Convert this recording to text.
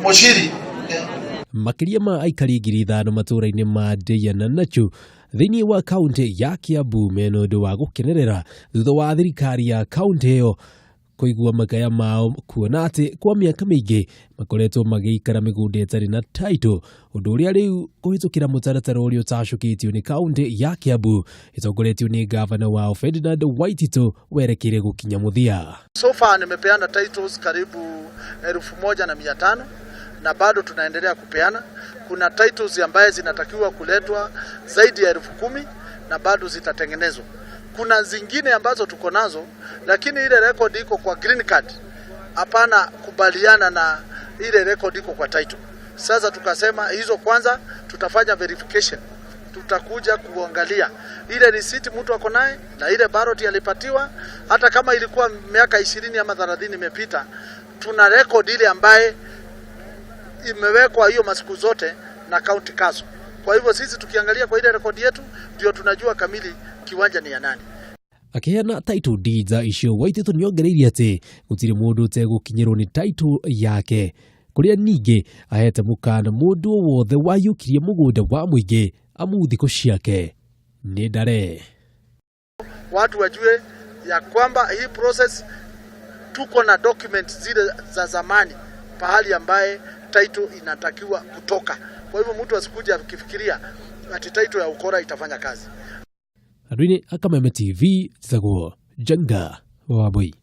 Moshiri. Makĩria ma aikari 5,000 matũũra-inĩ ma Ndeia na Nachu thĩinĩ wa kaunti ya Kiambu mena ũndũ wa gũkenerera thutha wa thirikari ya kaunti ĩyo kũigua makaya mao kuona atĩ kwa mĩaka mĩingĩ makoretwo magĩikara mĩgũnda ĩtarĩ na title, ũndũ ũrĩa rĩu kũhĩtũkĩra mũtaratara ũrĩa ũtacũkĩtio nĩ kaunti ya Kiambu ĩtongoretio nĩ gavana wao Ferdinand Waititu werekeire gũkinya mũthia. So far nimepeana titles karibu 1,500 na bado tunaendelea kupeana. Kuna titles ambaye zinatakiwa kuletwa zaidi ya 10,000 na bado zitatengenezwa. Kuna zingine ambazo tuko nazo, lakini ile record iko kwa green card, hapana kubaliana na ile record iko kwa title. Sasa tukasema hizo kwanza tutafanya verification, tutakuja kuangalia ile receipt mtu ako naye na ile ballot alipatiwa, hata kama ilikuwa miaka 20 ama 30 imepita, tuna record ile ambaye imewekwa hiyo masiku zote na county council. Kwa hivyo sisi tukiangalia kwa ile rekodi yetu ndio tunajua kamili kiwanja ni ya nani. Akĩheana title deeds icio, Waititu nĩongereire atĩ gũtirĩ mũndũ ũtegũkinyĩrwo nĩ title yake, kũrĩa ningĩ ahete mũkana mũndũ o wothe wayũkirie mũgũnda wa mũingĩ amu thikũ ciake nĩ ndare. Watu wajue ya kwamba hii process tuko na document zile za zamani pahali ambaye title inatakiwa kutoka. Kwa hivyo mtu asikuja akifikiria ati title ya ukora itafanya kazi. Andũ-inĩ a Kameme TV, njĩtagwo Njenga wa Wambui.